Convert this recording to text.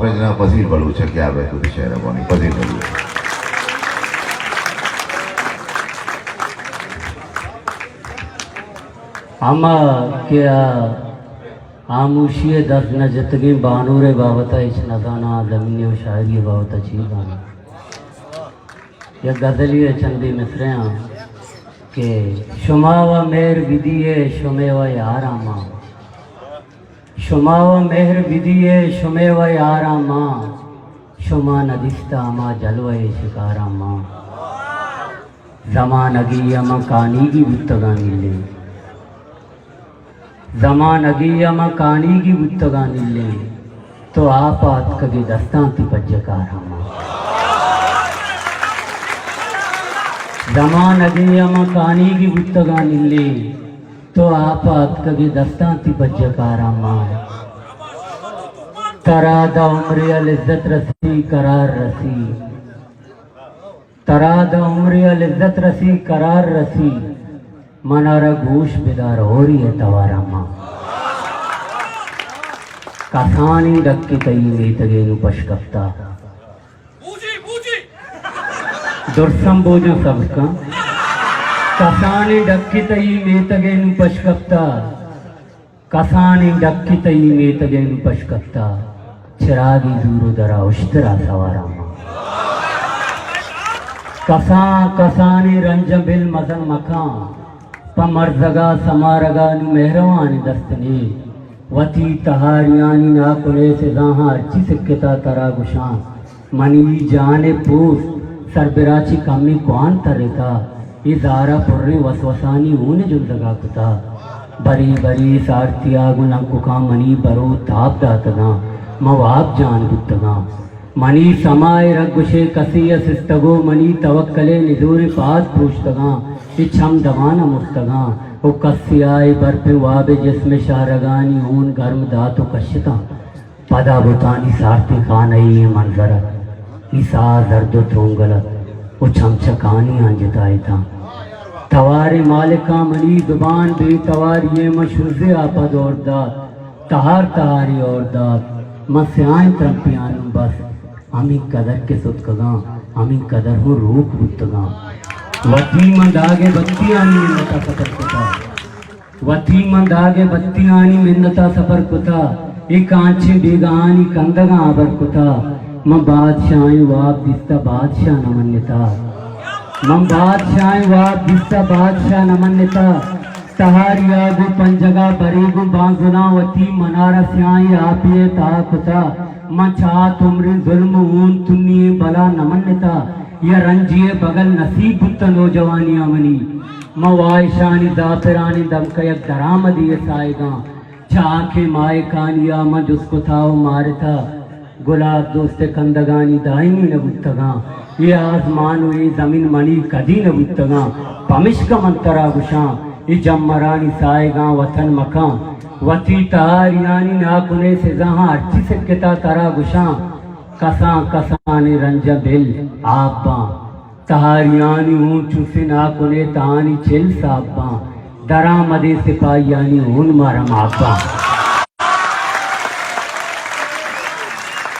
جناب پذیر بلوچ ءَ کیا بیت وتی شعر ءَ بوانی۔ پذیر بلوچ۔ ہما کہ آ ہاموشی ءَ دست نہ جتگیں بانور ءِ بابت ءَ ہچ نہ زاناں، زمین ءُ شاعری ءِ بابت ءَ چی زاناں۔ یک غزلے ءِ چندے مصرعاں کہ شما و مہر بدیئے شمے و یاراں ما۔ شما و مہر بدیئے شمے و یاراں ما، شما ندیستہ ہما جلوہ ءِ شکاراں ما۔ زمانگی ءَ من کانیگی بوتگاں نلیں، زمانگی ءَ من کانیگی بوتگاں نلیں، تو آپ ءَ اتکگے دستاں تی پجکاراں ما۔ زمانگی ءَ من کانیگی بوتگاں نلیں، تو آپ ءَ اتکگے دستاں تی پجکاراں ما۔ ترا داں عمرے ءَ لذت رسی، قرار رسی۔ ترا داں عمرے ءَ لذت رسی، قرار رسی۔ منارا گوش بدار ہوری ءِ تواراں ما۔ کسانیں ڈکے تئی میتگ ءَ نوں پش کپتہ۔ درسم بوجاں صبر کن۔ کسانیں ڈکے تئی میتگ ءَ نوں پش کپتہ۔ کسانیں ڈکے تئی میتگ ءَ نوں پش کپتہ۔ چراگے زور ءُ درا اشترا سواراں ما۔ کسان کسانیں رنجاں بل مزن مکن۔ پہ مرزگا سمارگا نوں مہروانیں دست نے۔ وتی تہاریانی ناکنے سزاہاں ہرچی سکتا ترا گشاں۔ منی جان ءِ پوست سربرا چہ کمے کوان ترتہ، اے زار ءَ پریں وسوسانی ہون جندگا کتہ۔ برے برے سارتیا گوں لنککاں منی بر ءُ تاب داتگاں، من واب جان بوتگاں۔ منی سما ءِ رگ گشے کسے ءَ سستگ ءُ منی توکل ءِ نزوریں پاد پروشتگاں، اے چم دمان ءَ مرتگاں ءُ کسے ءَ اے برپیں واب ءِ جسم ءِ شاہرگانی ہون گرم دات ءُ کشتاں۔ پدا بتانی سارتیں خانہ ءِ منظر ات، اے ساہ زرد ءُ ترونگل ات ءُ چمچکانی آں جتا اتاں۔ تواریں مالکاں منی زبان بے تواری ءَ من شزے آپ ءَ دور دات، تہار تہاری اور دات۔ من سیاہیں ترمپیاں نوں بس ہمے قدر کہ ستکگاں، ہمے قدر ہوں روک بوتگاں۔ وتی من داگ ءِ بتیانی منت ءَ سفر کتہ۔ وتی من داگ ءِ بتیانی منت ءَ سفر کتہ، اے کانچیں بیگہانی کندگاں ہبر کتہ۔ من بادشاہیں واب دیستہ، بادشاہ نہ منتہ۔ من بادشاہیں واب دیستہ، بادشاہ نہ منتہ۔ تہاریا گوں پنجگا برے گوں بانزلاں وتی منارا سیاہیں آپے ءِ تہا کتہ۔ من چات عمریں ظلم ءُ ہون تنی ءِ بلا نہ منتہ۔ یا رنجے ءِ بگل نصیب بوتہ نوجوانیاں منی۔ من واہشانی زاپرانی دمک ءَ یک درآمدے ءِ ساہگاں۔ چہ ہاکیں ماہکانی ءَ من جست کتہ ءُ مارتہ، گلاب دوست ءِ کندگانی دائمی نہ بوتگاں۔ اے آزمان ءُ اے زمین منی کدی نہ بوتگاں۔ پمشکہ من ترا گشاں، اے جمرانی ساہگاں وطن مکن۔ وتی تہاریانی ناکنے سزاہاں ہرچی سکتہ ترا گشاں۔ کسان کسانیں رنجاں بل آپ باں۔ تہاریانی ہون چوسے ناکنے تہانی چل ساپ باں۔ درآمدیں سپاہیانی ہون مارا ماپ باں۔